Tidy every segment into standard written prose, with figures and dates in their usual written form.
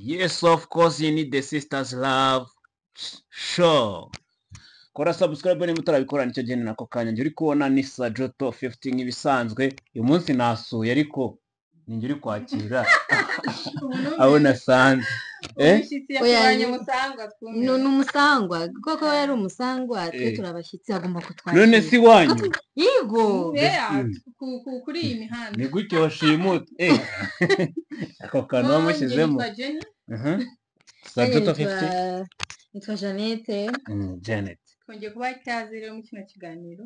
Yes, of course, you need the Sisters Love Show. Kora subscribe niba utarabikora, nicyo gihe, nako kanya. Njye uri kubona ni Sajoto 50 nk'ibisanzwe. Uyu munsi nasuye, ariko ninjye uri kwakira abo nasanze. Eh? Umushyitsi Oya, yakubanye umusangwa, twumve. Ni umusangwa koko, yari umusangwa, twe turi abashyitsi, agomba kutwakira. None si wanyu? Yego. Yeah, kuri iyi mihanda. Ni gutyo washimuta? Eh. Ako kantu wamushyizemo. Nitwa Jenny. Sajoto Nanjye 50. Nitwa Jeannette. Janet. Twongeye kubaha ikaze rero muri kino kiganiro.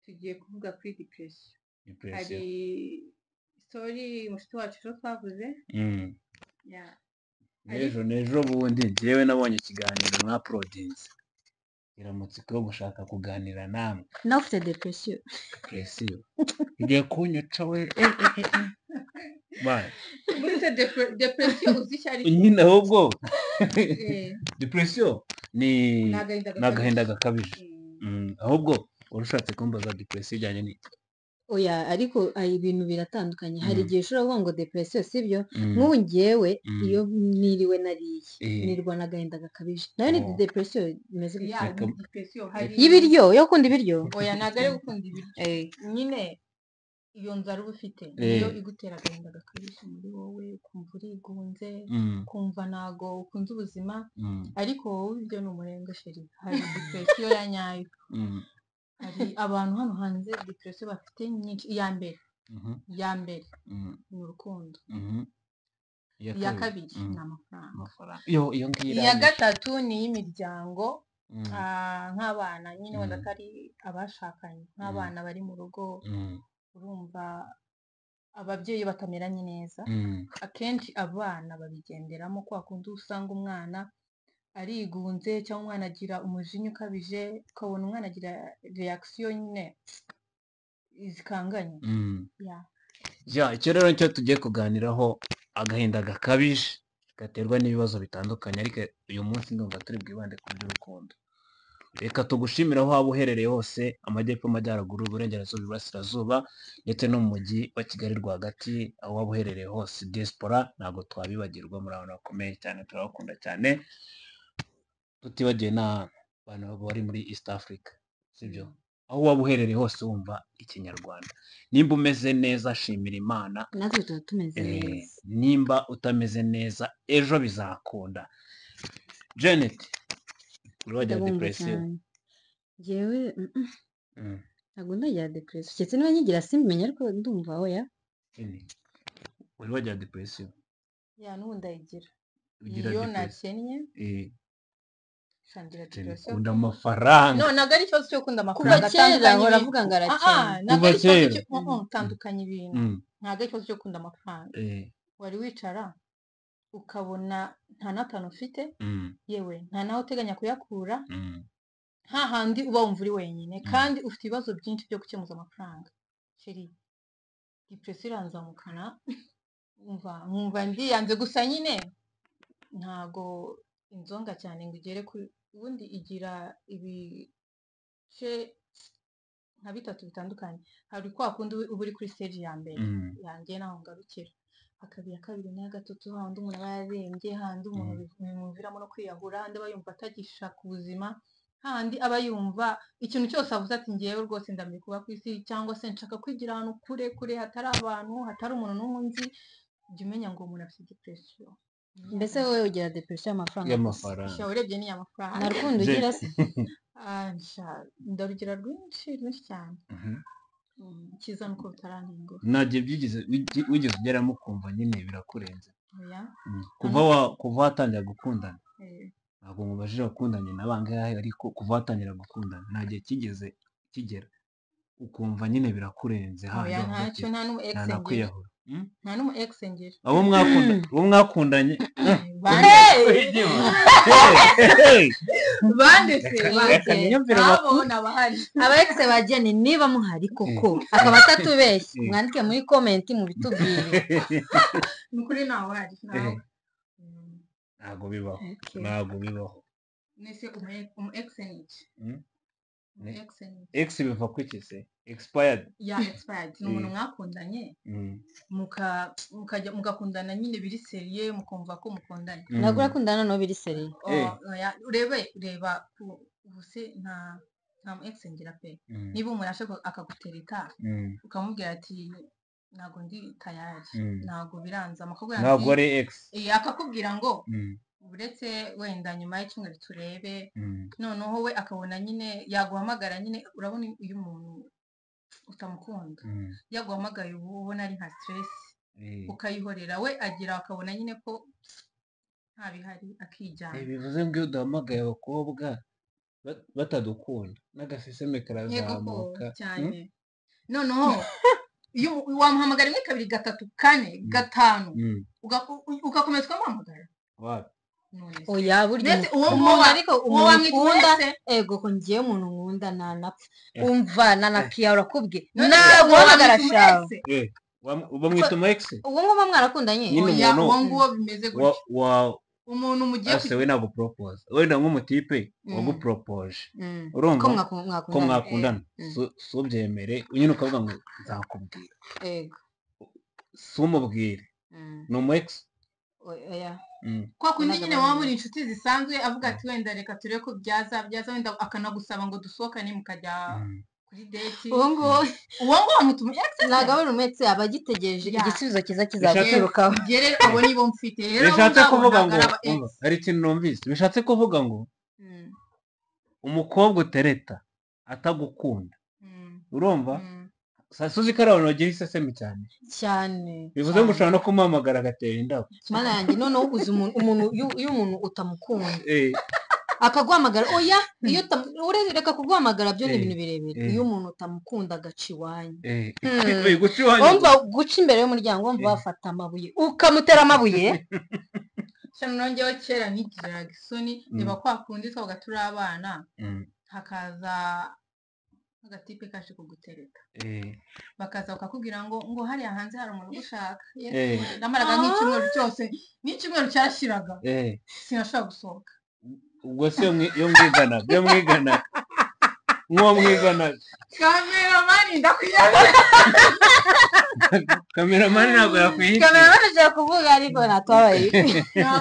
Tugiye kuvuga kuri depression. Depression. Hari story mushiki wacu ejo twavuze. Yeah. N'ejo bundi njyewe nabonye ikiganiro mwa uploadinze, iramutsiko yo gushaka kuganira namwe. Nawe ufite depression? Depression igiye kunyica we, eh, eh, eh, eh. Bye. Muri se depression uzi icyo ari cyo? Nyine ahubwo depression ni Ni agahinda ni agahinda gakabije. gakabije. Ahubwo wari ushatse kumbaza depression ijyanye n'iki? Oya, ariko ibintu biratandukanye. Hari igihe ushobora kuvuga ngo depression, sibyo? Nk'ubu ngewe iyo niriwe nariye, nirwa n'agahinda gakabije, nayo ni Oh. depression imeze gutya. Yeah, ni depression hari Y'ibiryo, yo gukunda ibiryo. Oya, ntabwo ari gukunda ibiryo. Nyine iyo nzara uba ufite niyo igutera agahinda gakabije muri wowe, ukumva urigunze, ukumva ntago ukunze ubuzima. Ariko wowe ibyo ni umurengwe, chérie. Hari depression ya nyayo. Hari abantu hano hanze depression bafite nyinshi. Iya mbere, iya mbere ni urukundo. Iya kabiri ni amafaranga. Amafaranga, iyo ngiyo Iya iranyishe. gatatu ni iy'imiryango. Nk'abana nyine wenda atari abashakanye, nk'abana bari mu rugo, urumva ababyeyi batameranye neza, akenshi abana babigenderamo. Kwa kundi usanga umwana arigunze, cyangwa umwana agira umujinya ukabije, ukabona umwana agira reaction nyine zikanganye. Yeah. Ya, icyo rero nicyo tugiye kuganiraho, agahinda gakabije gaterwa n'ibibazo bitandukanye, ariko uyu munsi ndumva turi bwibande ku by'urukundo. Reka tugushimire aho waba uherereye hose, amajyepfo, amajyaruguru, iburengerazuba, iburasirazuba, ndetse no mu mujyi wa Kigali rwagati, aho waba uherereye hose. Diaspora ntabwo twabibagirwa, muri abantu bakomeye cyane, turabakunda cyane, tutibagiwe n'abantu bari muri East Africa, sibyo? Aho waba uherereye hose wumva Ikinyarwanda, nimba umeze neza, shimira Imana. Natwe tuba tumeze neza. Nimba utameze neza, ejo bizakunda. Janet, uri wagira Ndabumva depression? cyane. Njyewe ntabwo ndagira depression, keretse niba nyigira simbimenye, ariko ndumva oya. Jenny, uri wagira depression? Yeah, n'ubu ndayigira. Ugira Iyo depression? nakennye, ngira Jenny, depression. ukunda amafaranga. No, ntabwo ari ikibazo cyo gukunda Kuva amafaranga. kera Tandukanya ahora ibintu. avuga ngo Ah, arakennye. ntabwo Kuva ari ikibazo kera. cyo tandukanya ibintu. Ntabwo ari ikibazo cyo gukunda amafaranga. Wari wicara ukabona nta n'atanu ufite, yewe nta nawe uteganya kuyakura, hahandi uba wumva uri wenyine kandi ufite ibibazo byinshi byo gukemuza amafaranga, chérie, depression iranzamukana, umva nkumva ndiyanze. Gusa nyine ntago inzonga cyane ngo igere kuri, ubundi igira ibice nka bitatu bitandukanye. Hari kwa kundi uba uri kuri stage ya mbere yanjye, naho ngarukira, hakaba iya kabiri n'iya gatatu, hahandi umuntu aba yarembye, hahandi umuntu bimuviramo no kwiyahura, hahandi aba yumva atagishaka ubuzima, hahandi aba yumva ikintu cyose avuze ati: "Ngewe rwose ndambiwe kuba ku isi," cyangwa se "Nshaka kwigira ahantu kure kure, hatari abantu, hatari umuntu n'umwe nzi." Jya umenya ngo umuntu afite depression. Mbese wowe ugira depression y'amafaranga gusa? Y'amafaranga. Sha, urebye ni amafaranga. Nta rukundo ugira se? Ah, sha, ndarugira rwinshi rwinshi cyane. Icyiza ni uko bitarantenguha. Nta gihe byigeze wigeze ugeramo ukumva nyine birakurenze? Oya. Kuva watangira gukundana, ntabwo mubajije wakundanye na bangahe, ariko kuva watangira gukundana, nta gihe kigeze kigera ukumva nyine birakurenze Oya, hahandi wavuga ati ntacyo, nta n'umu ex ngira. Nanakwiyahura? Nta n'umu ex ngira. Abo mwakundanye? Bande? Hey! Bande se? Reka Bande? niyumvire Abo amakuru. nabahari. Aba ex ba Jenny niba muhari koko, akaba atatubeshye, mwandike muri comment mubitubwire. Ni ukuri ntawuhari, ntawe. Ntabwo bibaho. Okay. Ntabwo bibaho. Nese umu ex ni iki? Ex biva ku iki se? Expired. Ya, expired ni umuntu mwakundanye, mukajya mugakundana nyine biri sérieux, mukumva ko mukundanye. Ntabwo urakundana no biri sérieux. Oya, urebe, reba ubu se nta mu ex ngira pe. Niba umuntu aje akagutereta, ukamubwira ati ntabwo ndi tayari, ntabwo biranza, akakubwira ntabwo ati ari ex. Akakubwira ngo uretse wenda nyuma y'icyumweru turebe. Noneho we akabona nyine yaguhamagara nyine, urabona iyo umuntu utamukunda yaguhamagaye ubu ubona ari nka stress, ukayihorera, we agira akabona nyine ko nta bihari, akijyana. Bivuze ngo iyo duhamagaye abakobwa batadukunda, n'agaseseme Yego ko karazamuka. Cyane. Noneho iyo wamuhamagara rimwe, kabiri, gatatu, kane, gatanu, ugakomeza ukamuhamagara. Wapi. None se Oya, burya Ndetse uwo umuntu nguwo ariko uwo umuntu wamwita ukunda wese. Ego ko ngiye umuntu nkunda ntanapfa, umva nanakiyahura kubwe. None se uwo Naguhamagara wamwita shawe. wese? Bamwita umu ex. Uwo nguwo mwarakundanye. Nyine Oya, umuntu uwo nguwo bimeze wa gutya, wa umuntu mugiye ase we ntabwo propose, wenda nk'umutipe waguporopoje, urumva ko ko mwakundana, mwakundana, subyemere nyine, ukavuga ngo nzakubwira, sumubwire, ni umu ex. Oya. Kwa kundi Ntabwo nyine aba muba ari muri inshuti zisanzwe, avuga ati wenda reka turebe ko byaza, wenda akanagusaba ngo dusohokane, mukajya kuri date. Uwo nguwo Uwo nguwo wamutuma ex se? Ntabwo aba ari umu ex, aba agitegereje igisubizo cyiza kizaguturukaho. Njye rero abo nibo mfite rero, abo Bishatse ngabo kuvuga ntabwo ngo ari aba ex. Umva, hari ikintu numvise, bishatse kuvuga ngo umukobwa utereta atagukunda, urumva, uzi ko ari abantu bagira isesemi cyane. Cyane. Bivuze ngo ushobora no kumuhamagara agatera indabo. Mana yanjye, noneho uzi umuntu iyo umuntu utamukunda akaguhamagara, oya, iyo reka kuguhamagara byo ni ibintu birebire. Iyo umuntu utamukunda agaca iwanyu, Guca iwanyu. Wumva guca imbere y'umuryango, wumva wafata amabuye ukamutera amabuye. Cyane, nongeyeho kera nigiraga isoni. Reba kwa kundi twabaga turi abana, hakaza agatipe kaje kugutereta, bakaza bakakubwira ngo hariya hanze hari umuntu ugushaka. Yesu, namaraga nk'icyumweru cyose, n'icyumweru cyashiraga sinashobora gusohoka. Ubwo se iyo mwigana nk'uwo mwigana? Kameramani, ndakwiyanga. Kameramani ntabwo yakwihitira. Kameramani ashaka kuvuga ariko ntatubabaye.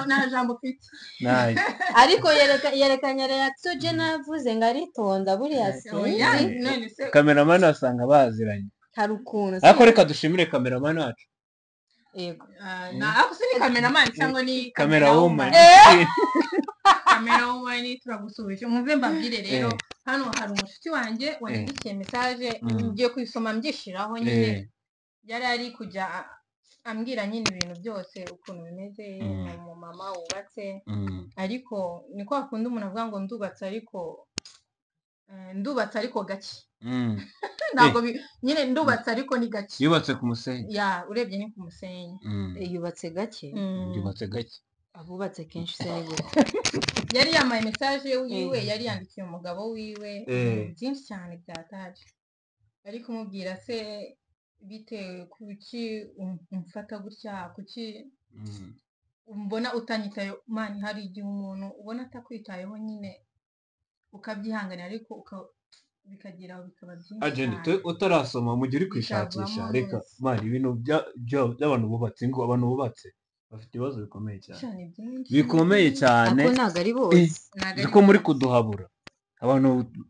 Nta jambo mfite. Nayo. Ariko yerekanye reaction, je navuze ngo aritonda buriya. Oya, Sinzi. None se Kameramani wasanga baziranye. Hari ukuntu Ariko reka dushimire kameramani wacu. Yego. Ah, ariko si ni kameramani cyangwa ni Camera woman. Camera woman, turagusuhuje. Mwumve mbabwire rero, hano hari umushuti wanjye wanyandikiye message, ngiye kuyisoma mbyishiraho nyine. Yari ari kujya ambwira nyine ibintu byose ukuntu bimeze. Ni umumama wubatse, ariko ni kwa kundi umuntu avuga ngo ndubatse, ariko ndubatse ariko gake. Ntabwo nyine ndubatse ariko ni gake. Yubatse ku musenyi. Ya, urebye ni ku musenyi. Yubatse gake. Yubatse gake. Abubatse kenshi se ni gute? Yari yamaye message wiwe, yari yandikiye umugabo wiwe ibintu byinshi cyane byataje, ari kumubwira se bitewe kuki umfata gutya, kuki mbona utanyitayeho. Mani, hari igihe umuntu ubona atakwitayeho nyine ukabyihanganira, ariko bikagera aho bikaba byinshi Agent, cyane. Utarasoma mu gihe uri kwishakisha, Bikavamo reka neza. mani ibintu by'abantu bubatse ingo, abantu bubatse bafite ibibazo bikomeye cyane. Cyane, byinshi. Bikomeye cyane. Ako ntabwo ari bose. Ntabwo Uzi ari ko muri bose. kuduhabura,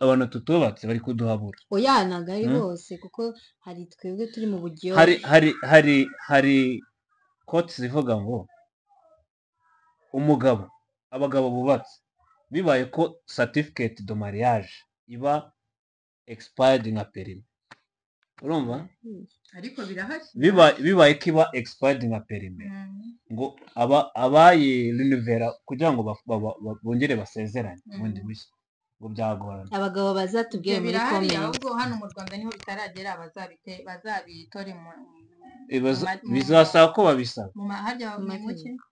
abantu tutubatse bari kuduhabura. Oya, ntabwo ari bose, kuko hari twebwe turi mu buryohe. Hari quote zivuga ngo umugabo, abagabo bubatse, bibaye ko certificate de mariage iba expired nka permis, urumva? Ariko birahari. Bibaye ko iba expired nka permis, ngo aba abaye renewera kugira ngo bongere basezerane bundi bushya, ngo byagorana. Abagabo bazatubwire Ibyo muri birahari. comment. Ahubwo hano mu Rwanda niho bitaragera, bazabitore mu Bizasaba ko babisaba. Mu harya Mu ni muki? mategeko.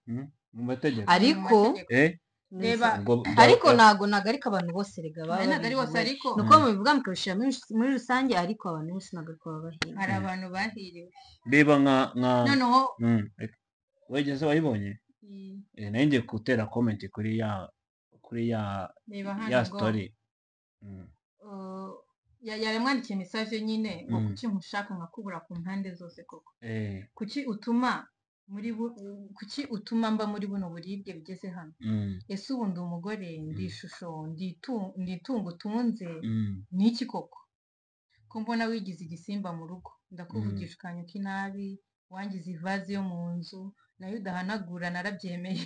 Mu mategeko. Ariko Mu mategeko. Reba, Ubwo ariko ntago ariko abantu bose rega baba Ntabwo ari bose, babizi. ariko Ni uko mubivuga mukabishyira muri rusange, ariko abantu bose ntabwo ariko baba bahiriwe. Hari abantu bahiriwe. Reba nka Noneho wigeze wayibonye? Nari ngiye gutera comment kuri ya Reba hano ya ngo story. Yamwandikiye message nyine ngo kuki nkushaka nkakubura ku mpande zose koko, kuki utuma muri kuki utuma mba muri buno buribwe bigeze hano, ese ubu ndi umugore, ndi ishusho, ndi itungo utunze, ni iki koko ko mbona wigize igisimba mu rugo, ndakuvugisha ukanyuka inabi, wangiza ivaze yo mu nzu nayo udahanagura narabyemeye.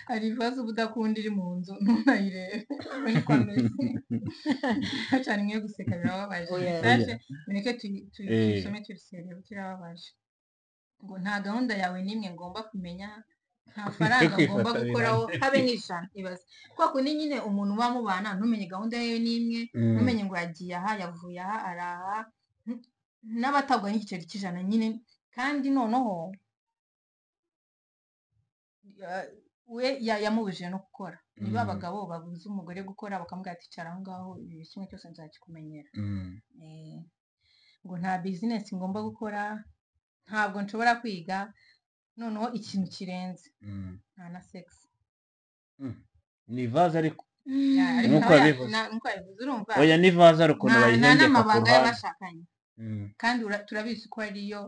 Hari ivaze uba udakunda iri mu nzu ntunayirebe ubone uko ameze cyane, mwe guseka birababaje. Message mureke tuyisome tuyiserebe, kirababaje. Ngo nta gahunda yawe n'imwe ngomba kumenya, nta faranga ngomba gukoraho habe n'ijana. Ibaze kwa kundi nyine umuntu uba mubana ntumenye gahunda ye n'imwe, ntumenye ngo yagiye aha, yavuye aha, araha, n'abatagwa n'igiceri cy'ijana nyine. Kandi noneho we yamubujije no gukora. Niba abagabo babuza umugore gukora bakamubwira ati icara aho ngaho, ibi kimwe cyose nzakikumenyera. Ngo nta bizinesi ngomba gukora, ntabwo nshobora kwiga, noneho ikintu kirenze nta na sex. Ni ivaze ariko nk'uko yabivuze, nk'uko yabivuze urumva oya ni ivaze ari ukuntu bayihengeka ku n'amabanga y'abashakanye. Kandi turabizi ko ariyo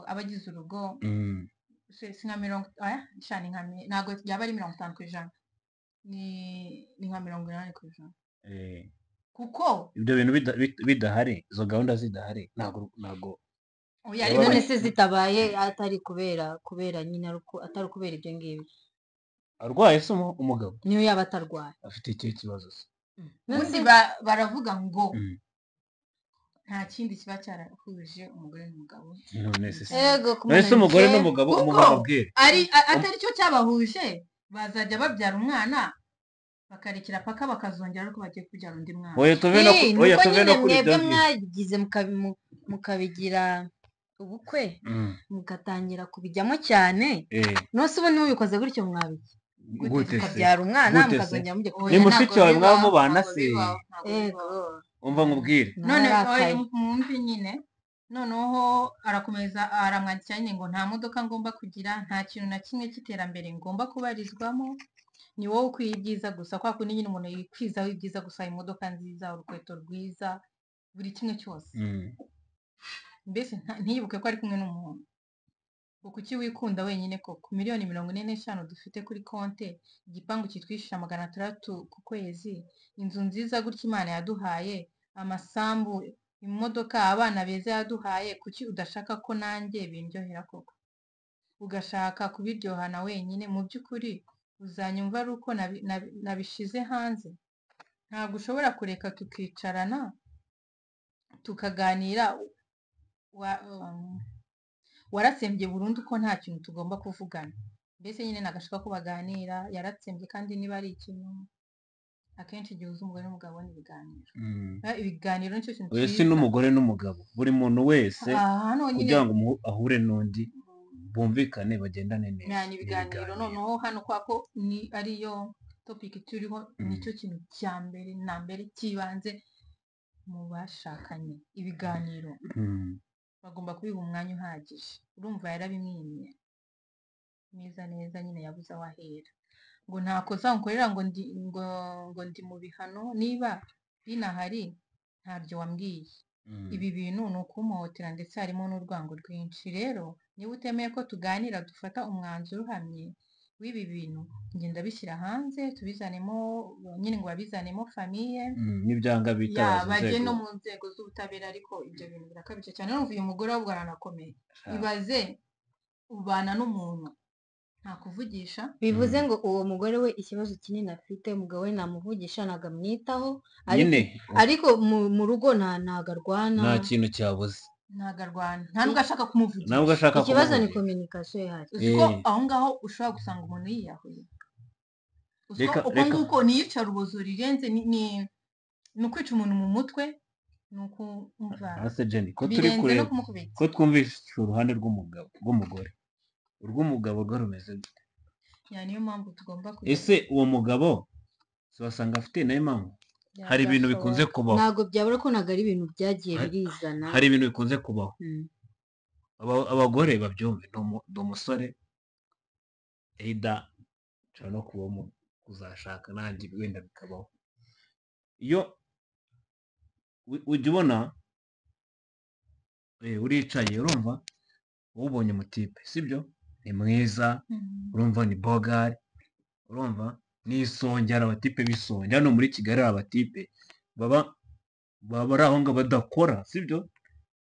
abagize urugo si nka mirongo ntabwo yaba ari 50%, ni nka 80%. Kuko ibyo bintu bidahari, izo gahunda zidahari, ntabwo none se zitabaye atari kubera nyine atari kubera ibyo ngibyo. Arwaye se umugabo? Niyo yaba atarwaye afite ikihe kibazo se? Ubundi baravuga ngo nta kindi kiba cyarahuje umugore n'umugabo. None se umugore n'umugabo umugabo abwira ari atari cyo cyabahuje, bazajya babyara umwana bakarekera paka bakazongera ariko bagiye kubyara undi mwana. Oya tuve no kuri ibyo mwagize mukabigira ubukwe mugatangira kubijyamo cyane. None se ubundi mubikoze gutyo mwabiki mukabyara umwana mukazongera mujya. Ni mushiki wawe mwaba mubana se? Umva nkubwire none mwumve nyine. Noneho arakomeza aramwandikira nyine ngo nta modoka ngomba kugira, nta kintu na kimwe cy'iterambere ngomba kubarizwamo, ni wowe ukwiye ibyiza gusa. Kwa kundi nyine umuntu yikwizaho ibyiza gusa, imodoka nziza, urukweto rwiza, buri kimwe cyose. Mbese ntiyibuke ko ari kumwe n'umuntu. Ngo kuki wikunda wenyine koko? 45 miliyoni dufite kuri konte, igipangu kitwishyura 600 ku kwezi, inzu nziza gutya Imana yaduhaye, amasambu, imodoka, abana beza yaduhaye, kuki udashaka ko nanjye bindyohera koko? Ugashaka kubiryohana wenyine. Mu by'ukuri uzanyumva ari uko nabishize hanze. Ntabwo ushobora kureka tukicarana tukaganira. Waratsembye burundu ko nta kintu tugomba kuvugana. Mbese nyine nagashaka ko baganira, yaratsembye. Kandi niba ari ikintu akenshi igihe uzi umugore n'umugabo ni ibiganiro. Ibiganiro nicyo kintu cyiza. Si n'umugore n'umugabo, buri muntu wese kugira ngo ahure n'undi bumvikane bagendane neza. Ni ibiganiro. Noneho hano kwa ko ni ariyo topic turiho, nicyo kintu cya mbere na mbere cy'ibanze mu bashakanye, ibiganiro. Bagomba kubiha umwanya uhagije. Urumva yarabimwimye neza neza nyine, yabuze aho ahera. Ngo nta kosa nkorera, ngo ndi mu bihano, niba binahari ntabyo wambwiye. Ibi bintu ni ukumuhotera ndetse harimo n'urwango rwinshi. Rero niba utemeye ko tuganira dufata umwanzuro uhamye w'ibi bintu, ngenda bishyira hanze tubizanemo nyine, ngo babizanemo famiye n'ibyanga bitabaza bajye no mu nzego z'ubutabera. Ariko ibyo bintu birakabije cyane. Urumva uyu mugore wabwo aranakomeye. Ibaze ubana n'umuntu ntakuvugisha, bivuze ngo uwo mugore we ikibazo kinini afite, umugabo we namuvugisha ntabwo amwitaho, ariko mu rugo ntabwo arwana, nta kintu cyabuze, ntabwo arwana, nta nubwo ashaka kumuvugisha. Ikibazo ni communication ihari. Uzi ko aho ngaho ushobora gusanga umuntu yiyahuye. Uko nguko ni iyicarubozo rirenze, ni ukwica umuntu mu mutwe, ni ukumva birenze no kumukubita. Ko twumvise uruhande rw'umugabo rw'umugore, urw'umugabo rwo rumeze gute? Niyo mpamvu tugomba kugira. Ese uwo mugabo wasanga afite nayo mpamvu? Hari ibintu bikunze kubaho. Ntabwo byabura ko ntabwo ari ibintu byagiye birizana. Hari ibintu bikunze kubaho. Abagore babyumve, ndi umusore either nshobora no kuba kuzashaka nanjye wenda bikabaho. Iyo ujya ubona uricaye, urumva ubonye umutipe, sibyo, ni mwiza, urumva ni bogari, urumva ni isonge. Hari abatipe b'isonge hano muri Kigali, hari abatipe baba bari aho ngaho badakora, sibyo,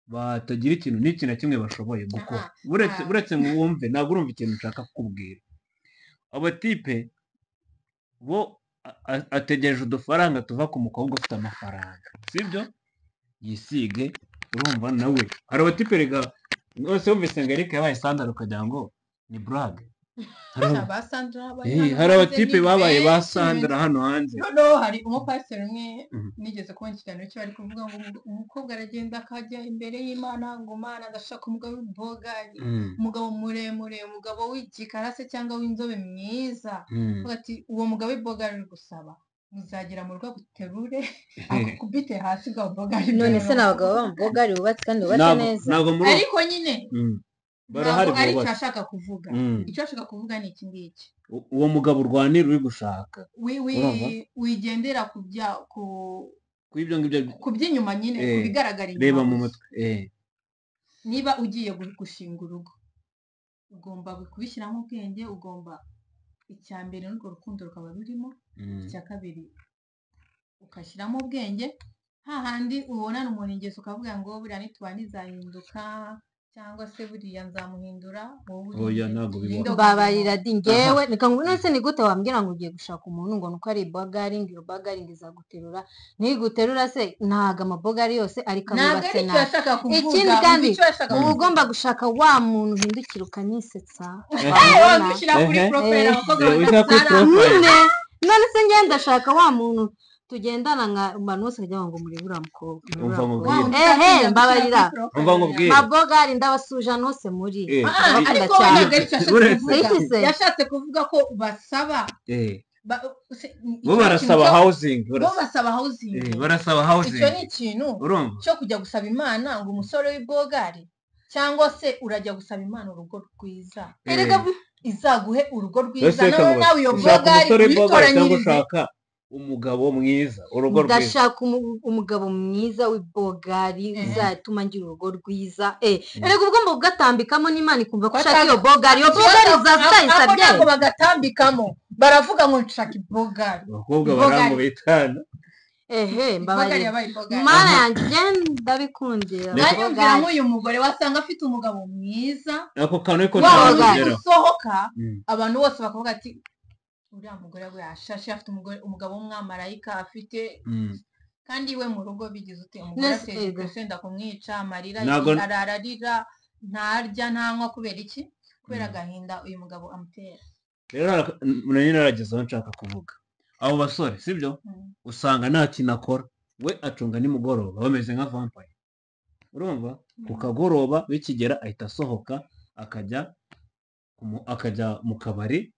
batagira ikintu n'iki na kimwe bashoboye gukora. Uretse ngo wumve, ntabwo urumva ikintu nshaka kukubwira. Abatipe bo ategereje udufaranga tuva ku mukobwa ufite amafaranga, sibyo, yisige. Urumva nawe hari abatipe rega bose wumvise ngo Eric yabaye Sandra ukagira ngo ni burage. Hari abatipe babaye ba Sandra hano hanze. Noneho hari umupasiteri umwe nigeze kubona ikiganiro cye, bari kuvuga ngo umukobwa aragenda akajya imbere y'Imana ngo Mana ndashaka umugabo w'ibogari, umugabo muremure, umugabo w'igikara se cyangwa w'inzobe mwiza. Ati uwo mugabo w'ibogari uri gusaba muzagera mu rugo aguterure akukubite hasi bwa bogari. None se n'abagabo b'amabogari bubatse kandi bubatse neza? Ariko nyine barahari. Ari icyo ashaka kuvuga, icyo ashaka kuvuga ni iki ngiki: uwo mugabo urwanira uri gushaka wigendera ku ibyo ngibyo, ku by'inyuma nyine, ku bigaragara inyuma. Reba mu mutwe. Niba ugiye gushinga urugo ugomba kubishyiramo ubwenge, ugomba icya mbere n'urwo rukundo rukaba rurimo, icya kabiri ugashyiramo ubwenge. Hahandi ubonana umuntu ingeso ukavuga ngo buriya nitubana izahinduka cyangwa se buriya nzamuhindura. Oya, ntabwo bibaho. Mbabarira di ngewe reka ngo none ni gute wambwira ngo ugiye gushaka umuntu ngo nuko ari ibogari, ngo iyo bogari ngo izaguterura? Ntiguterura se, ntago amabogari yose ariko abubatse nabi. Ikindi kandi uba ugomba gushaka wa muntu uhindukira ukanisetsa. None se ngenda ndashaka wa muntu tugendana nka abantu bose bajya ngo muri buriya mukobwa. Ehe, mbabarira, mabogari ndabasuje hose muri. Ariko yashatse kuvuga ko basaba bo barasaba housing, bo basaba housing, barasaba housing. Icyo ni ikintu cyo kujya gusaba Imana ngo umusore w'ibogari, cyangwa se urajya gusaba Imana urugo rwiza, izaguhe urugo rwiza. Nawe iyo bogari witoranyirize umugabo mwiza, urugo rwiza. Ndashaka umugabo mwiza w'ibogari uzatuma ngira urugo rwiza. Erega ugomba kugatambikamo n'Imana ikumva ko ushaka iyo bogari. Iyo bogari uzatayisabye. Ntabwo bagatambikamo, baravuga ngo nshaka ibogari. Abakobwa barangubitana. Ehe, mbabarira Mana yanjye ndabikundira. Nanyumvira nk'uyu mugore wasanga afite umugabo mwiza, ako kantu ariko ntabwo usohoka abantu bose bakavuga ati uriya mugore we yashashe, afite umugabo w'umwamarayika afite, kandi iwe mu rugo bigize ute? Umugore afite depression, ndakumwica, amarira arararira, ntarya ntanywa, kubera iki? Kubera agahinda uyu mugabo amutera. Rero nari narageze aho nshaka kuvuga, abo basore sibyo, usanga nta kintu akora, we acunga nimugoroba bameze nka vampire. Urumva ku kagoroba bikigera ahita asohoka akajya mu kabari,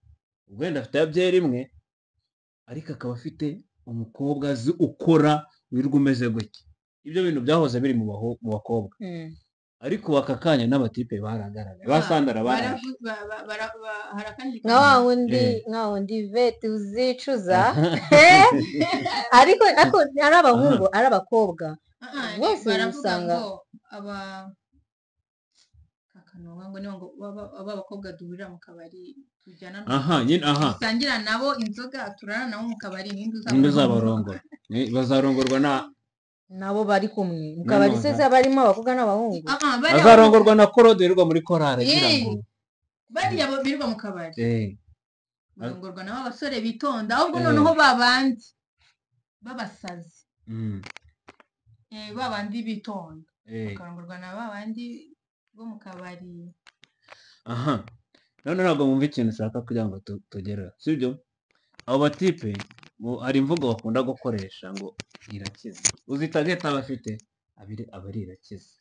wenda afite ya byeri imwe, ariko akaba afite umukobwa azi ukora wirirwa umeze gutya. Ibyo bintu byahoze biri mu bakobwa, ariko aka kanya n'abatipe baragaragaye, ba Sandra baraje. Nka wundi vete uzicuza. Ariko ari abahungu ari abakobwa bose usanga ngo abakobwa duhurira mu kabari tujyana aha dusangira nabo inzoga, turara nabo mu kabari, ninde uzabarongora? Bazarongorwa na nabo bari kumwe mu kabari se barimo abakobwa n'abahungu. Azarongorwa na Claude wirirwa muri korale, agira ngo bariya birirwa mu kabari barongorwa nabo abasore bitonda, ahubwo noneho babandi babasazi, babandi bitonda bakarongorwa na babandi bo mu kabari. Aha none ntabwo mwumva ikintu ushaka kugira ngo tugereho, sibyo? Abo batipe hari imvugo bakunda gukoresha ngo irakiza. Uzi tageti aba afite aba ari irakiza.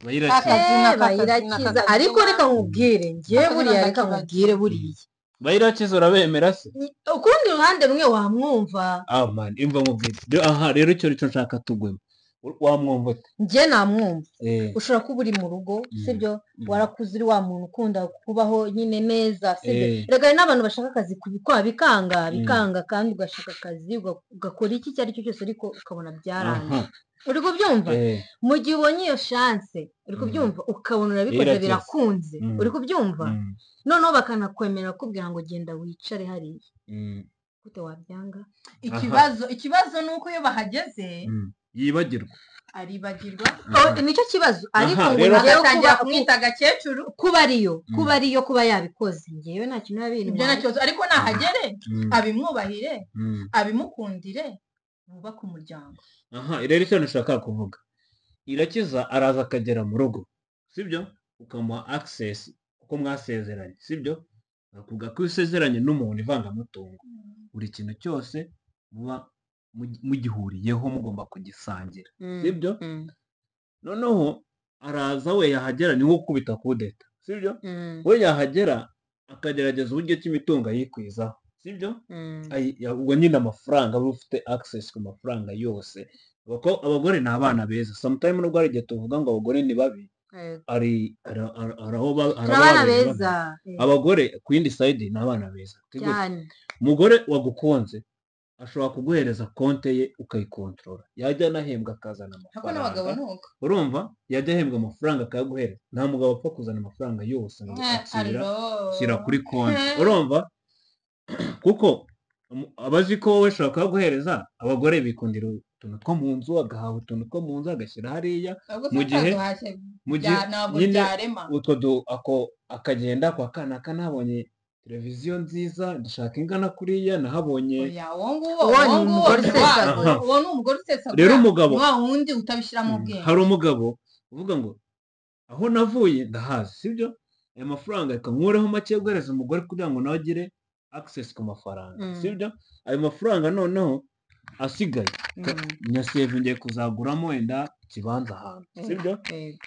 Bayirakiza. Ariko reka nkubwire ngewe buriya, reka nkubwire buriya bayirakiza urabemera se? Ukundi ruhande rumwe wamwumva. Ah man, imva nkubwire. Aha rero icyo nicyo nshaka tugwemo. Wamwumva ute? Njye namwumva. Ushobora kuba uri mu rugo, sibyo, warakuze uri wa muntu ukunda kubaho nyine neza, sibyo. Rega hari n'abantu bashaka akazi kubikwa bikanga bikanga, kandi ugashaka akazi ugakora iki icyo ari cyo cyose, ariko ukabona byaranze. Uri kubyumva? Mu gihe ubonye iyo chance, uri kubyumva, ukabona urabikoze, Irakeze. birakunze, uri kubyumva, noneho bakanakwemerera kukubwira ngo genda wicare hariya, gute wabyanga? Ikibazo ni uko iyo bahageze Yibagirwa. aribagirwa. Oh, nicyo kibazo, ariko ngo Rero njyewe agatangira kuba kumwita agakecuru. Kuba ariyo, kuba ariyo, kuba yabikoze, njyewe nta kintu biba Ibyo nta kibazo, ariko nahagere abimwubahire, abimukundire, bubake umuryango. Aha rero icyo nashaka kuvuga, Irakiza araza akagera mu rugo, sibyo, ukamuha access kuko mwasezeranye, sibyo, bakubwira ko iyo usezeranye n'umuntu ivangamutungo, buri kintu cyose muba mugihuriyeho, mugomba kugisangira, sibyo. Noneho araza, we yahagera ni nko gukubita kudeta, sibyo. We yahagera akagerageza uburyo ki imitungo ayikwizaho, sibyo. Ubwo nyine amafaranga, aba ufite access ku mafaranga yose, kuko abagore ni abana beza sometime, nubwo hari igihe tuvuga ngo abagore ni babi, hari aho hari Turi abana aho babi. beza. Abagore ku yindi side ni abana beza. Gute? Cyane. Umugore wagukunze ashobora kuguhereza konte ye ukayikontorora, yajya anahembwa akazana Ariko n'abagabo amafaranga. ni uko. Urumva, yajya ahembwa amafaranga akayaguhereza. Nta mugabo apfa kuzana amafaranga yose ngo akira, shyira kuri konti. Urumva, kuko aba azi ko wowe ushobora kuyaguhereza. Abagore bikundira utuntu two mu nzu, agahaha utuntu two mu nzu agashyira hariya. Ahubwo se Mu gihe utaduhashye mu gihe ntabwo nyine byarema. Utwo ako akagenda kwa kanaka, nahabonye televiziyo nziza, ndashaka ingana kuriya, nahabonye. Oya, uwo nguwo Uwo ni uwo nguwo umugore ni usesagura. Uwo ni umugore usesagura. Rero umugabo Ni wa wundi utabishyiramo ubwenge. Hari umugabo uvuga ngo aho navuye ndahazi, sibyo, aya mafaranga reka nkureho make yo guhereza umugore kugira ngo nawe agire access ku mafaranga, sibyo. Ayo mafaranga noneho asigaye nyasave, ngiye kuzaguramo wenda ikibanza ahantu, sibyo,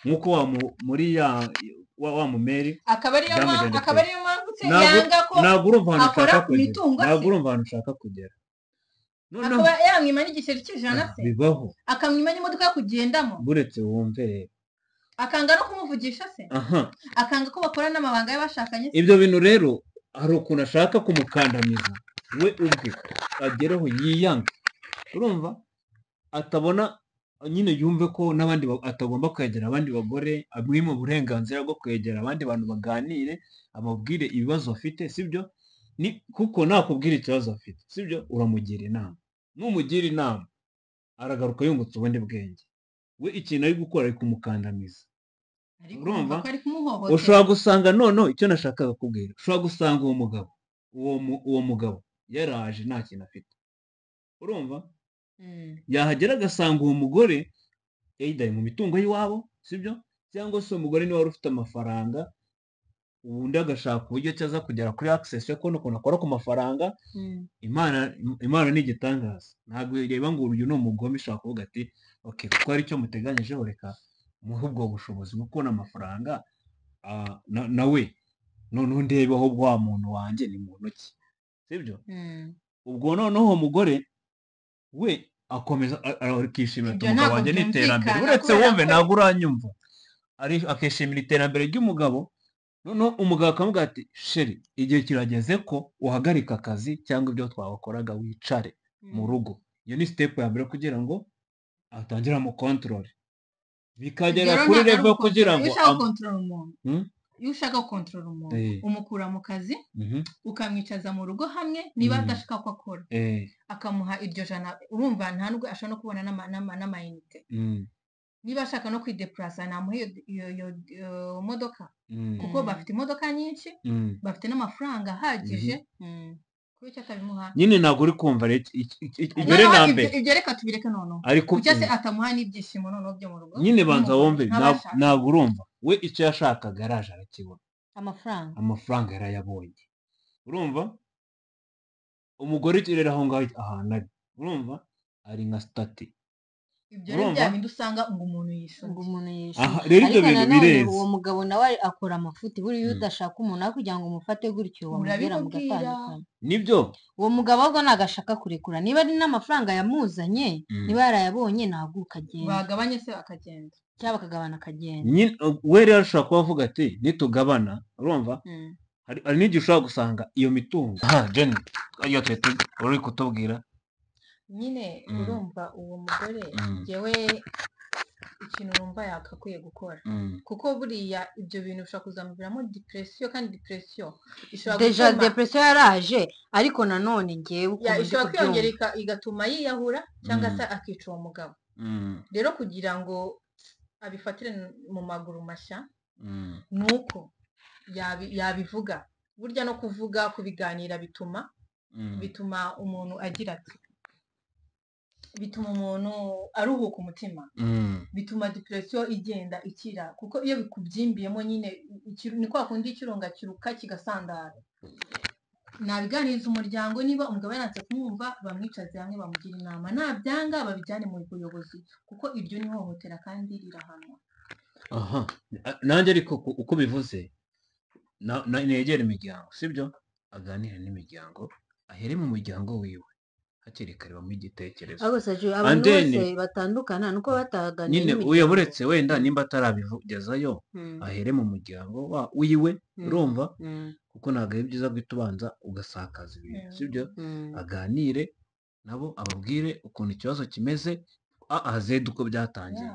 nk'uko wa muri ya wa mumeri Akaba ariyo mpamvu byamugendekeye. Akaba ariyo mpamvu se Ntabwo yanga ko ntabwo urumva ahantu akora ushaka ku kugera. mitungo Ntabwo se? urumva ahantu ushaka kugera noneho. Akaba yamwima n'igiceri cy'ijana se? Bibaho. Akamwima n'imodoka yo kugendamo? Buretse wumve rero. Akanga no kumuvugisha se? Aha. Akanga ko bakora n'amabanga y'abashakanye se? Ibyo bintu rero hari ukuntu ashaka kumukandamiza, we ubwe agereho yiyange, urumva, atabona nyine, yumve ko n'abandi atagomba kwegera abandi bagore, amwime uburenganzira bwo kwegera abandi bantu baganire, ababwire ibibazo afite, sibyo. Ni kuko nakubwira ikibazo afite, sibyo, uramugira inama, numugira inama aragaruka yungutse ubundi bwenge. We ikintu ari gukora, ari kumukandamiza. Ariko Urumva? urumva ko ari kumuhohotera. Ushobora gusanga noneho icyo nashakaga kubwira, ushobora gusanga uwo mugabo yaraje nta kintu afite, urumva, yahagera agasanga uwo mugore either ari mu mitungo y'iwabo, sibyo, cyangwa se umugore niwe wari ufite amafaranga, ubundi agashaka uburyo ki aza kugera kuri access yo kubona ukuntu akora ku mafaranga. Imana ni igitangaza, ntabwo ireba ngo uyu ni umugome. Ishobora kuvuga ati ok, kuko hari icyo muteganyijeho, reka muhe ubwo bushobozi bwo kubona amafaranga, nawe noneho ndebe ahubwo wa muntu wanjye ni muntu ki, sibyo. Ubwo noneho uwo mugore we akomeza akishimira ati Ibyo umugabo ntabwo wanjye ni iterambere. byumvikana Uretse kubera wumve, ko ntabwo uranyumva. Akishimira iterambere ry'umugabo, noneho umugabo akamubwira ati chéri, igihe kirageze ko uhagarika akazi cyangwa ibyo twakoraga, wicare mu rugo. Iyo ni step ya mbere kugira ngo atangire amukontorore, bikagera Ibyo rero kuri ntabwo ari level kugira ugukontorora. ngo Iyo ushaka gukontorora umuntu, iyo ushaka gukontorora umuntu, umukura mu kazi, ukamwicaza mu rugo hamwe, niba adashaka ko akora, akamuha iryo jana. Urumva, nta nubwo ashobora no kubona n'amayinite. Niba ashaka no kwidepurasa, namuha iyo modoka, kuko bafite imodoka nyinshi, bafite n'amafaranga ahagije. Kuki icyo atabimuha? Nyine ntabwo uri kumva rero mbere Noneho na ibyo mbere ibyo reka tubireke noneho. Ariko Kuki se atamuha n'ibyishimo noneho byo mu rugo nyine banza n'umugore wumve. nk'abashakanye? Ntabwo urumva, we icyo yashakaga araje arakibona. Amafaranga. Amafaranga yarayabonye, urumva. Umugore rero aho ngaho ahantu ari, urumva, ari nka statue. Ibyo rero bya bindi usanga ngo umuntu yishuka. Ngo umuntu yishuka. Aha rero ibyo bintu bireze. Uwo mugabo nawe akora amafuti buriya iyo udashaka umuntu aho kugira ngo umufate gutyo wamubwira mugatandukana. Nibyo. Uwo mugabo ahubwo ntabwo ashaka kurekura, niba ari n'amafaranga yamuzanye, niba yarayabonye ntabwo ukagenda. Bagabanye se akagenda. Cyangwa bakagabana akagenda. We rero ashobora kuba avuga ati nitugabana, urumva? Hari n'igihe ushobora gusanga iyo mitungo. Aha Jenny, iyo uri kutubwira nyine urumva uwo mugore yewe ikintu urumva yakakwiye gukora, kuko buriya ibyo bintu bishobora kuzamuviramo depression, kandi depression ishobora deja depression yaraje, ariko nanone ngewe ishobora kwiyongera igatuma yiyahura cyangwa se akica uwo mugabo. Rero kugira ngo abifatire mu maguru mashya nuko yabivuga. Burya no kuvuga kubiganira bituma umuntu agira ati bituma umuntu aruhuka umutima, bituma depression igenda ikira, kuko iyo bikubyimbiyemo nyine ni kwa kundi ikirunga kiruka kigasandara. Nabiganiriza umuryango, niba umugabo yaranze kumwumva bamwicaze hamwe bamugira inama, nabyanga babijyane mu buyobozi, kuko iryo ni ihohotera kandi rirahanwa. Aha nanjye ariko uko bivuze negera imiryango, sibyo? Aganire n'imiryango, ahere mu muryango wiwe hakiri kare bamuha igitekerezo. Abantu bose batandukana nuko bataganira nyine, uyaburetse wenda nimba atarabigezayo ahere mu muryango wiwe, urumva? Kuko ntabwo ari byiza guhita ubanza ugasakaza ibintu, sibyo? Aganire nabo ababwire ukuntu ikibazo kimeze, azede uko byatangiye.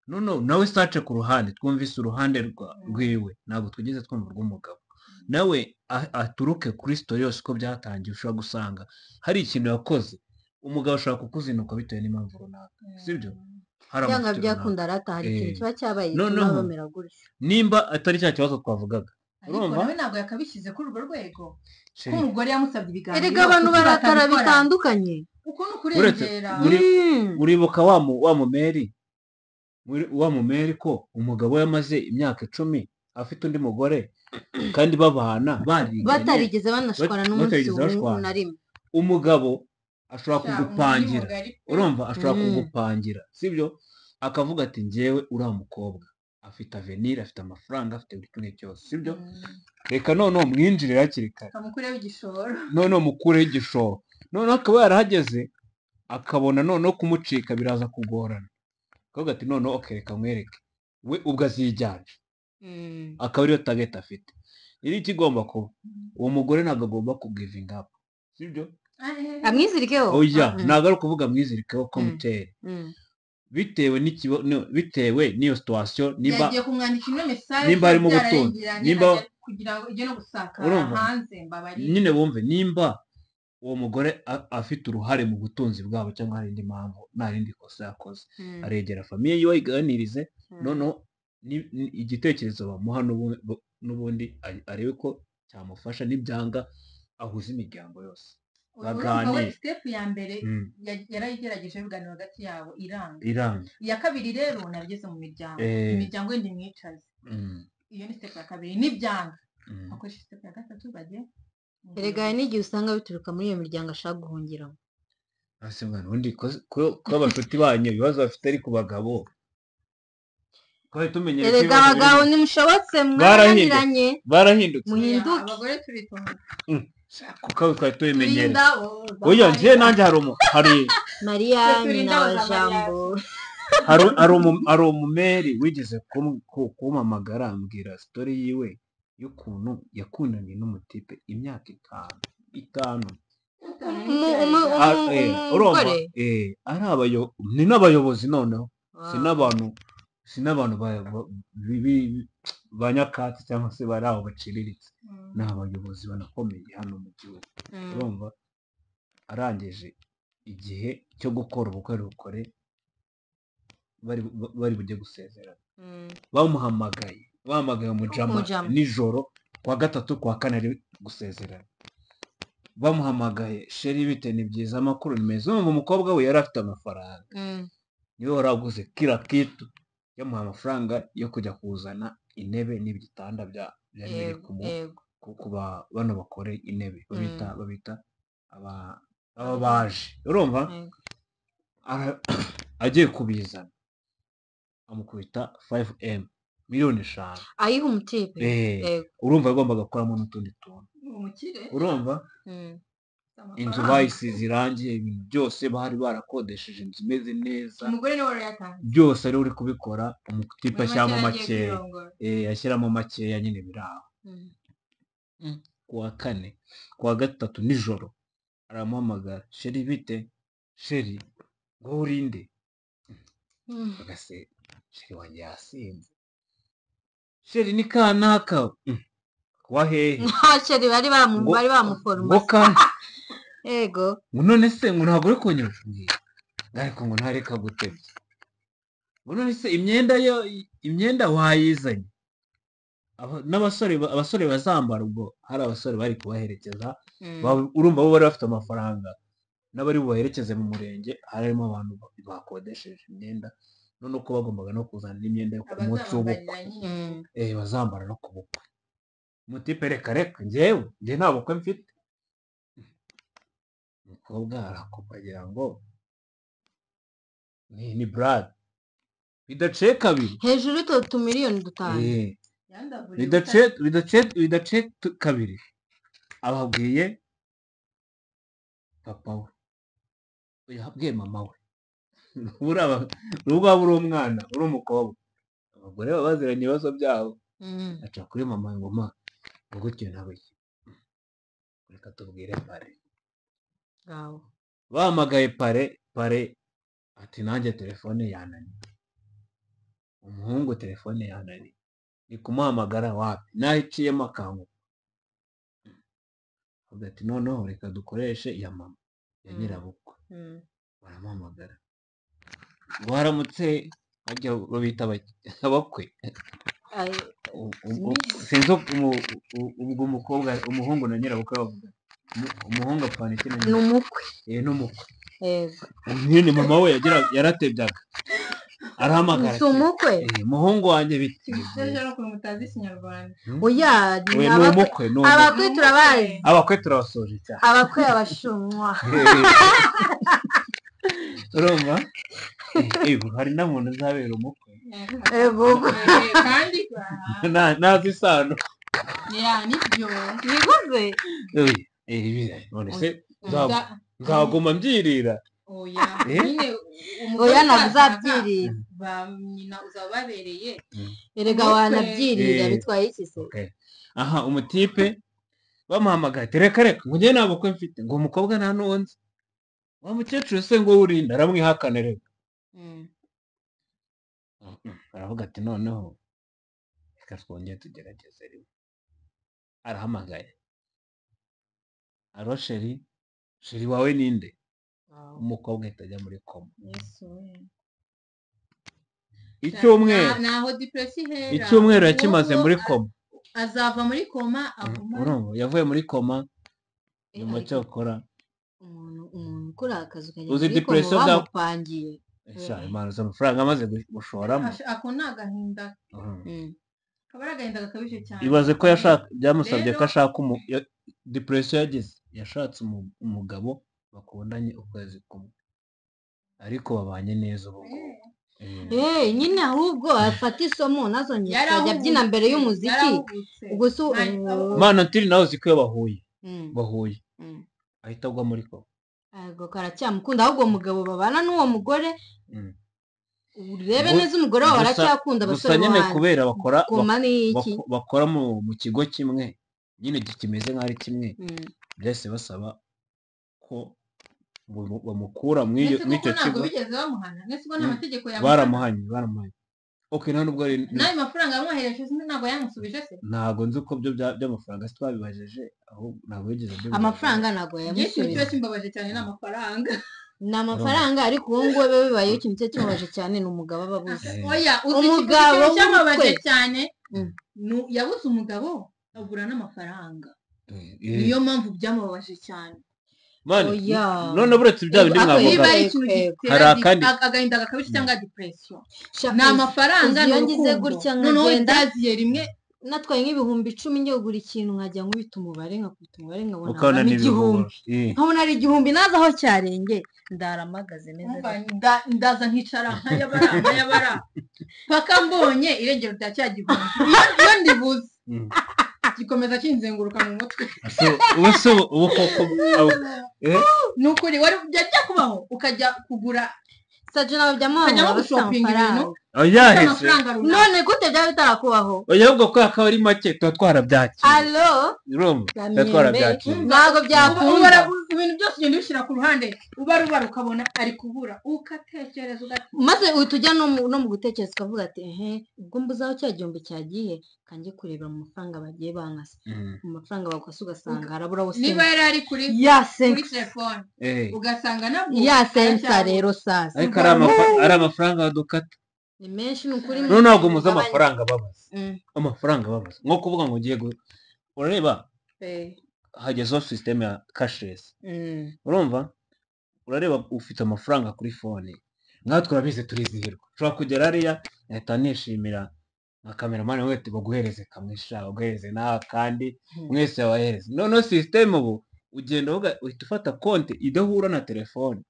Noneho nawe sace ku ruhande, twumvise uruhande rwiwe, ntabwo twigeze twumva urw'umugabo. Nawe aturuke kuri story yose uko byatangiye. Ushobora gusanga hari ikintu yakoze umugabo ashobora kukuzinuka bitewe n'impamvu runaka, sibyo? Cyangwa byakunda arata hari ikintu kiba cyabaye gituma bamera gutyo, nimba atari cya kibazo twavugaga. Ariko nawe ntabwo yakabishyize kuri urwo rwego, ko umugore yamusabye ibiganiro. Erega abantu barakara bitandukanye, uko ni ukurengera. Uribuka wa mumeri ko umugabo yamaze imyaka 10 afite undi mugore kandi babana batarigeze banashwana n'umunsi na rimwe. Umugabo ashobora kugupangira, urumva? Ashobora kugupangira, sibyo? Akavuga ati njyewe uriya mukobwa afite avenir, afite amafaranga, afite buri kimwe cyose, sibyo? Reka noneho mwinjirire hakiri kare, amukureho igishoro, noneho mukureho igishoro, noneho akaba yarahageze akabona noneho kumucika biraza kugorana, akavuga ati noneho okay reka mwereke we ubwo azijyana, akaba ariyo target afite. Iri ikigomba kuba uwo mugore ntabwo agomba kugivinga up, sibyo? Amwizirikeho? Oya, ntabwo ari ukuvuga amwizirikeho ko mutera, bitewe bitewe n'iyo situation, nimba yagiye kumwandikira ino message, nimba harimo ubutunzi, nimba kugira ngo ijye no gusakara hanze mbabari nyine bumve nimba uwo mugore afite uruhare mu butunzi bwabo cyangwa hari indi mpamvu, nta rindi kosa yakoze, aregera famiye yiwe ayiganirize, noneho igitekerezo bamuha n'ubundi arebe ko cyamufasha, nibyanga ahuza imiryango yose baganire. Step ya mbere yarayigerageje ibiganiro hagati yabo iranga. Iya kabiri rero nabigeze mu miryango, imiryango yindi mwicaze, iyo ni step ya kabiri. Nibyanga akoresha step ya gatatu bajye. Erega n'igihe usanga bituruka muri iyo miryango ashaka guhungiramo. Ase mwana undi ko abashuti banyu ibibazo bafite ari ku bagabo. Erega abagabo nimushobotse mwaraniranye, barahindutse, muhinduke. Abagore turitonda kuko twari tubimenyereye. Oya njye nanjye hari Mariya nyina wa Jambo, hari umumeri wigeze kumpamagara ambwira story yiwe y'ukuntu yakundanye n'umutipe imyaka 5. Ni n'abayobozi noneho, si n'abantu ba nyakatsi cyangwa se bari aho baciriritse, ni abayobozi banakomeye hano mu gihugu. Urumva arangije igihe cyo gukora ubukwe bukore bari bujye gusezerana, bamuhamagaye umujama nijoro kwa gatatu kwa kane ari gusezerana, bamuhamagaye sheri bite ni byiza amakuru ni meza. Urumva umukobwa we yari afite amafaranga, niwe waraguze kila kitu, yamuha amafaranga yo kujya kuzana intebe n'ibitanda byari biri kuba bano bakore intebe babita ababaje. Urumva Agiye kubizana amukubita 5M, 5 miliyoni. Ayiha umutipe? Eh, urumva yagombaga gukoramo n'utundi tuntu. Umukire. Urumva inzu bayisize irangi, ibintu byose, bari barakodesheje inzu imeze neza. Umugore niwe wari yatanze. Byose ari uri kubikora, umutipe Muri ashyiramo make yari agiye makeya. kwirongora. Eh, ashyiramo makeya nyine biri aho. Kuwa kane, kuwa gatatu nijoro aramuhamagara: "Chéri, bite chéri?" Ngo urinde agase chéri wanjye yasinze. "Chéri, ni kanaka." Wa hehe? Nta chéri bari bamu bari ngo bamuforomase. Yego. Ngo none se ngo ntabwo uri kunyura, ariko ngo ntareka gutebya, ngo none se imyenda yo, imyenda wayizanye? N'abasore abasore bazambara, ubwo hari abasore bari kubaherekeza. Urumva bo bari bafite amafaranga, n'abari bubaherekeze mu murenge harimo abantu bakodesheje imyenda, none uko bagombaga no kuzana n'imyenda yo ku munsi w'ubukwe. Abazambarira nyine. Eh, bazambara no ku bukwe. Mutipe: "Reka reka, njyewe njye nta bukwe mfite." Umukobwa arakupa agira ngo ni brad. Bidaciye kabiri, hejuru y'utwo tumiliyoni 5, eh, Yandavuriye. bidaciye kabiri, ababwiye papa we, yabwiye mama we. Nubwo waba uri umwana, uri umukobwa, abagore baba baziranye ibibazo byabo. Aca kuri mama ngo: "Ma, ngo gutyo na gutya, reka tubwire pare." Ngaho. Bahamagaye pare, pare ati: "Nanjye telefone yananiye." Umuhungu telefone yananiye, ni kumuhamagara wapi, naho iciyemo akangu. Avuga ati: "Noneho reka dukoreshe iya mama ya nyirabukwe." Baramuhamagara ngo: "Haramutse." Bajya babita abakwe. Ay, simbizi. Sinzi ubwo umukobwa, umuhungu na nyirabukwe bavuga umuhungu apfana iki na Ni nyirabukwe? umukwe. Eh, n'umukwe. Yego. Nyine mama we yaratebyaga, arahamagara Si ati: umukwe. "Eh, muhungu wanjye, bite?" Ikibazo ni ukuntu mutazi Ikinyarwanda. Oya, We ni ni abakwe. umukwe, ni umukwe. Abakwe turabazi. Abakwe turabasoje cyane. Abakwe abashumwa. Urumva, hari n'umuntu uzabera umukwe. Yego. Kandi Ntazi isano. Ya, nibyo. Niguze. None se nzaguma mbyirira? Oya. Eh? Nyine umugore Oya, ntabwo uzashaka, uzabyirira. Ba nyina uzaba babereye Erega umukwe. wanabyirira, bitwaye iki se? Okay. Aha umutipe bamuhamagaye ati: "Reka reka," ngo: "Njye nta bukwe mfite," ngo: "Umukobwa nta n'uwo nzi." Wa mukecuru se ngo urinde, aramwihakana reka. Aravuga ati: "Noneho reka twongere tugerageze rimwe." Arahamagaye: "Allô chéri, chéri wawe ninde?" Umukobwa ahita ajya muri koma. Yesu we. Icyumweru. Naho depression ihera. Icyumweru yakimaze Uwo muri koma. Azava muri koma aguma. Urumva yavuye muri koma nyuma. Ariko Cyokora umuntu ukora akazi ukajya Uzi muri koma depression bamupangiye. Sha, Imana, uzi amafaranga amaze gushoramo? Ako ni agahinda. Kaba ari agahinda gakabije cyane. Ibaze ko yashaka, byamusabye ko Rero- ashaka depression yagize, yashatse umugabo bakundanye ukwezi kumwe, ariko babanye neza ubu ngubu. Eh, nyine ahubwo afata isomo, ntazongere kuzajya abyina mbere y'umuziki. Yarahubutse. Ubwo si Mana ntiri nawe, uzi ko iyo bahuye bahuye ahita agwa muri koma. Ahubwo karacyamukunda, ahubwo uwo mugabo babana n'uwo mugore, urebe neza umugore wawe aracyakunda Gusa abasore bo nyine hanze. Kubera bakora Koma ni iki? bakora mu kigo kimwe nyine, kimeze nk'aho ari kimwe, byahise basaba ko bamukura Ndetse koko mw'icyo ntabwo kigo. bigeze bamuhana, ndetse ko nta mategeko yamuhana. Baramuhanye, baramuhanye, okay, nta nubwo ari N'ayo mafaranga yamwohereje ntabwo yamusubije se? Ntabwo nzi uko byo by'amafaranga si twabibajije, ahubwo ntabwo yigeze abibaza. Amafaranga ntabwo Njye ikintu yamusubiza. kiba kimbabaje cyane ni amafaranga. Ni amafaranga, ariko ubu ngubu biba bibayeho, ikintu cye kimubabaje cyane ni umugabo aba abuze. Oya, uzi ikintu Umugabo ikintu cyamubabaje w'ubukwe. cyane? Yabuze umugabo, abura n'amafaranga. Niyo mpamvu byamubabaje cyane. Mani, Oya. none buretse bya bindi Ako mwavuga, Niba ari ikintu Yego. gitera Hari akandi- agahinda gakabije cyangwa depression, Shaka ni amafaranga, uzi ni iyo ngize urukundo. gutya Noneho nkagenda- byaziye rimwe. Natwaye nk'ibihumbi 10 njye kugura ikintu nkajya nkubita umubare nkakubita umubare nkabona igihumbi. Nkabona ari igihumbi naza aho cyarenge ndaramagaze neza. Ndaza nkicara nkayabara paka mbonye irengero rya cya gihumbi. Iyo ndibuze gikomeza kinzenguruka mu mutwe. Ubu koko nukuri wari byajya kubaho ukajya kugura Saje nawe byamwanga gushopinga ibintu. Oya none gute byaba bitarakubaho? Oya ubwo ko akaba ari make tuba twarabyakiriye. Allo urumva tuba twarabyakiriye. Ntago byakunda. Ibintu byose ugenda ubishyira ku ruhande ubarubara ukabona ari kubura ukatekereza maze uhita ujya no mu gutekereza ukavuga ati ehe ubwo mbuze aho cya gihumbi cyagiye kanjye kurebera mu mafaranga bagiye bankase. Mu mafaranga bagukase ugasanga harabura wose. Niba yari ari kuri telefone ugasanga nabwo ya sensa rero sasa. Ariko ari amafaranga dukata ni menshi nukuri. None ntabwo muzi amafaranga babaza. Amafaranga babaza nko kuvuga ngo ngiye urareba hagezeho system ya cashless. Urumva urareba ufite amafaranga kuri phone natwe urabizi turizihirwa ushobora kugera hariya ahita nishimira nka cameraman wese baguhereze kamwe sha baguhereze nawe kandi mwese babahereze. Noneho system ubu ugenda uhita ufata konti idahura na telefone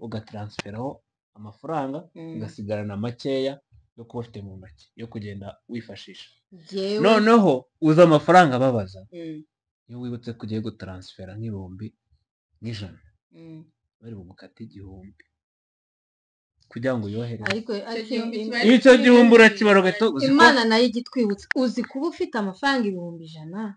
ugatransferaho amafaranga ugasigarana makeya yo kuba ufite mu ntoki yo kugenda wifashisha. Noneho uza amafaranga babaza iyo wibutse ko ugiye gutaransfera nk'ibihumbi nk'ijana bari bugukate igihumbi kugira ngo uyohereze. Ariko icyo gihumbi urakibara ugahita Imana nayo igitwibutsa uzi kuba ufite amafaranga 100,000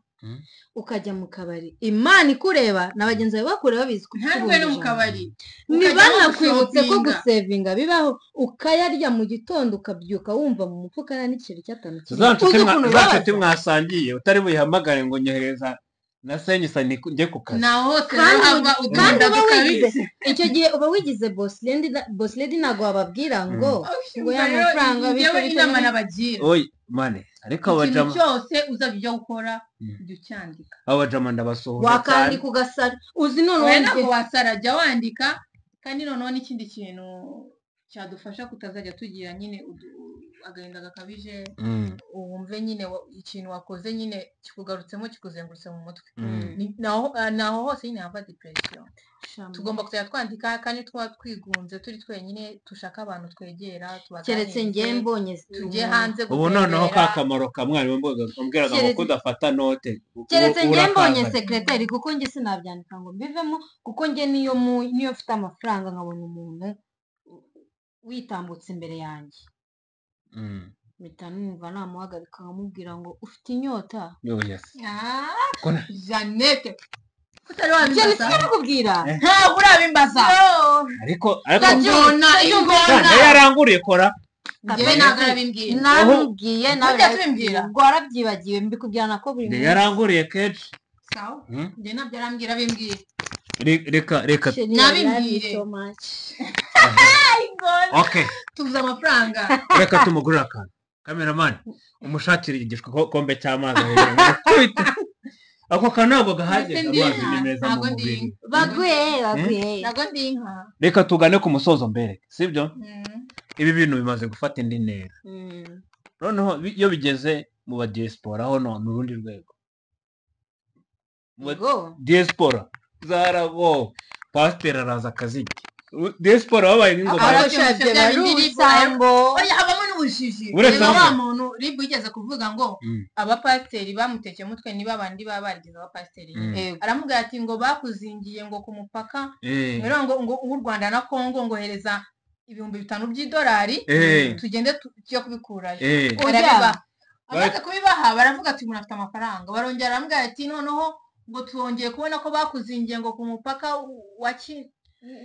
ukajya mu kabari Imana ikureba na bagenzi bawe bakureba babizi ko ntabwo no mu kabari ntibanakwibutse ko gusevinga bibaho ukayarya mu gitondo ukabyuka wumva mu mufuka nta n'igiceri cy'atanu za nshuti mwasangiye utari buyihamagare ngo nyohereza na senyisa njye ku kazi. Kandi uba wigize icyo gihe uba wigize boss lady ntabwo wababwira ngo ngo ya mafaranga bityo inama nabagira. Oye mane ariko abajama ikintu cyose uzajya ujya gukora ujya ucyandika. Abajama ndabasohoje cyane. Wakandika ugasara uzi noneho ntabwo wasara jya wandika. Kandi noneho n'ikindi kintu cyadufasha kutazajya tugira nyine agahinda gakabije wumve nyine ikintu wakoze nyine kikugarutsemo kikuzengurutse mu mutwe naho hose nyine hava depression. Tugomba kuzajya twandika kandi tuba twigunze turi twenyine tushaka abantu twegera tubaganirize. Keretse njye mbonye tujye hanze gutembera. Ubu noneho ka kamaro ka mwarimu mbwiraga ngo kudafata note. Keretse njye mbonye secretary kuko njye sinabyandika ngo mbivemo kuko njye niyo mfite amafaranga nkabona umuntu witambutse imbere yanjye mpita numva namuhagarika nkamubwira ngo ufite inyota. Jeannette utari wabimbaza nakubwira ntabwo urabimbaza ariko ingona yaranguriye kora njyewe ntabwo arabimbwira namubwiye nawe ubwo warabyibagiwe mbikubwira nako buri munsi yaranguriye kenshi sawa njye ntabyo arambwira abimbwira reka nabimbwire. Okay. Tubuze amafaranga. Reka tumugurire akantu. Cameraman umushakire igikombe cy'amazi. Ako kantu ntabwo gahagije amazi ni meza mu mubiri. Baguye. Ntabwo ndi inka. Reka tugane ku musozo mbere, sibyo? Ibi bintu bimaze gufata indi ntera. Noneho iyo bigeze mu ba diaspora ho no mu rundi rwego. Diaspora zarago pasiteri araza akazirya. Diaspora babaye nk'ingoma. Abashabye barusambo. Oya habamo n'ubujiji. Reba wa muntu ribu yigeze kuvuga ngo abapasiteri bamutekeye umutwe niba abandi baba barigeze abapasiteri. Aramubwira ati ngo bakuzingiye ngo ku mupaka ngo ngo w'u Rwanda na Kongo ngo hereza 5,000 by'idolari tugende tujye kubikurayo. Arabibaha. Amaze kubibaha baravuga ati umuntu afite amafaranga. Barongera aramubwira ati noneho ngo twongeye kubona ko bakuzingiye ngo ku mupaka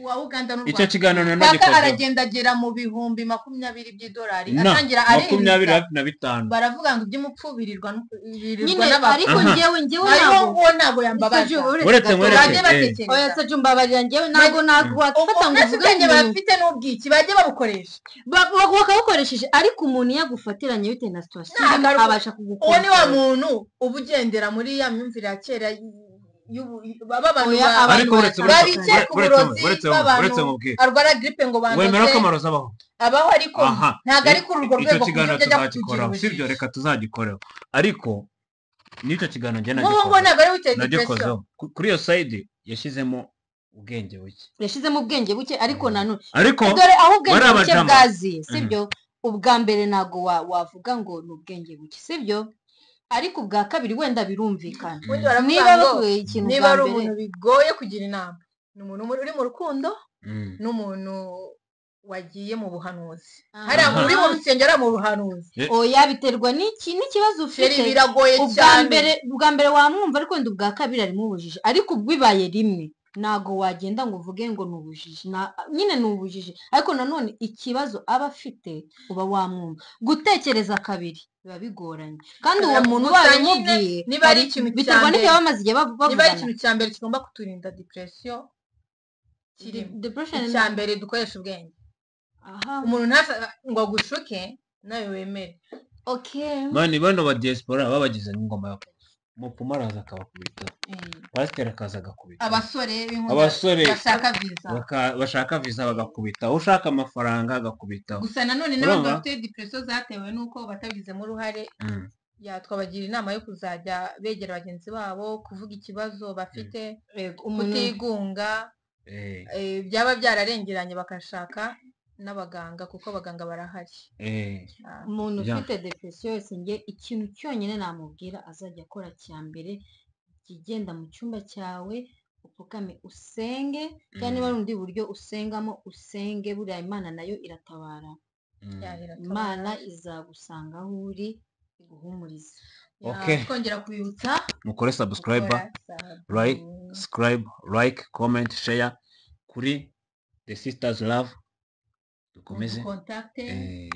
wa Uganda n'u Rwanda. Icyo kiganiro nagikoze. Paka aragenda agera mu 20,000 by'idolari atangira arenza 25. Baravuga ngo iby'umupfu birirwa n'abapfu. Ariko njyewe ntabwo ntabwo yambabaza. Uretse oya Saju mbabarira njyewe ntabwo nagufata ngo uvuge ngo bafite n'ubwiki bajye babukoresha. Bakabukoresheje ariko umuntu yagufatiranye bitewe na situation abasha kugukoresha. Uwo ni wa muntu uba ugendera muri ya myumvire ya kera arwara gripe ngo bandoze. Wemera ko amarozi abaho? Abaho ariko Aha. ntabwo ari kuri urwo Icyo rwego ku kiganiro buryo ajya kukugira tuzagikoraho, sibyo? ubujiji. Reka tuzagikoreho, ariko n'icyo kiganiro njye Nk'ubu ngubu ntabwo ari witeye depression. nagikozeho. Kuri iyo side yashyizemo ubwenge buke. Yashizemo ubwenge buke, ariko nanone Ariko dore aho ubwenge bariya buke bajama. bwaziye, sibyo? Ubwa mbere ntabwo wavuga ngo ni ubwenge buke, sibyo? Ariko ubwa kabiri wenda birumvikana. Ubundi baravuga Niba ngo bakubwiye ikintu niba bwa ari mbere, umuntu bigoye kugira inama, ni umuntu uri mu rukundo n'umuntu wagiye mu buhanuzi. Hariya uri mu rusengero, hariya mu buhanuzi. Oya, biterwa n'iki n'ikibazo Chéri, ufite. biragoye Ubwa cyane. mbere, ubwa mbere wamwumva, ariko wenda ubwa kabiri harimo ubujiji. Ariko bibaye rimwe ntago wagenda ngo uvuge ngo ni ubujiji. Nyine ni ubujiji, ariko nanone ikibazo aba afite uba wamwumva. Gutekereza kabiri biba bigoranye, kandi uwo muntu Gusa ubaye nyine, umubwiye niba ari ikintu cya biterwa n'ibyo mbere, bamaze igihe niba ari bavugana. ikintu cya mbere kigomba kuturinda depression kirimo, Depression. Icya mbere, dukoresha ubwenge. Umuntu ntasa ngo agushuke nawe wemere. Okay. Man, bano ba diaspora babagize nk'ingoma ya umupfumu, araza akabakubita, pasiteri akaza agakubita. Abasore b'inkumi Abasore bashaka visa. Bashaka visa bagakubita, ushaka amafaranga agakubita. Gusa nanone n'abandi Urumva? bafite depression zatewe n'uko batabigizemo uruhare, ya twabagira inama yo kuzajya begera bagenzi babo, kuvuga ikibazo bafite, Yego, umuntu kutigunga, byaba byararengeranye bakashaka n'abaganga, kuko abaganga barahari. Umuntu ufite depression yose, njye ikintu cyonyine namubwira azajya akora cya mbere, jya ugenda mu cyumba cyawe upfukame usenge, cyangwa niba ari ubundi buryo usengamo usenge. Buriya Imana nayo iratabara. Iratabara. Imana izagusanga aho uri iguhumurize. Ya, Okay. twongera kubibutsa Mukore subscribe, gukora like, subscribe, like, comment, share kuri The Sisters Love. Dukomeze Contact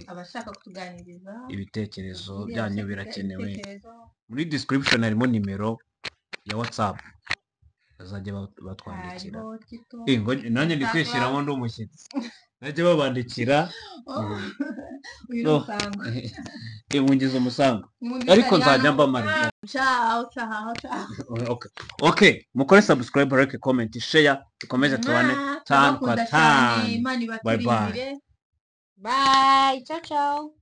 abashaka kutuganiriza, ibitekerezo tubwire byanyu abashaka birakenewe. ibitekerezo. Muri description harimo nimero ya WhatsApp, bazajya batwandikira. Hariho Tito. Ngo nanjye ndi kwishyiramo, ndi umushyitsi, bajye babandikira. Oh, uyu ni No. umusango. Mungize umusango. N'ubundi Ariko ari nzajya hano. mbamarira. Ciao, ciao, ciao. Okay, mukore subscribe, like, comment, share, dukomeze tubane Mwah, tanu kwa turabakunda cyane. tanu. Imana Bye bye. ibaturindire. Bye, ciao ciao.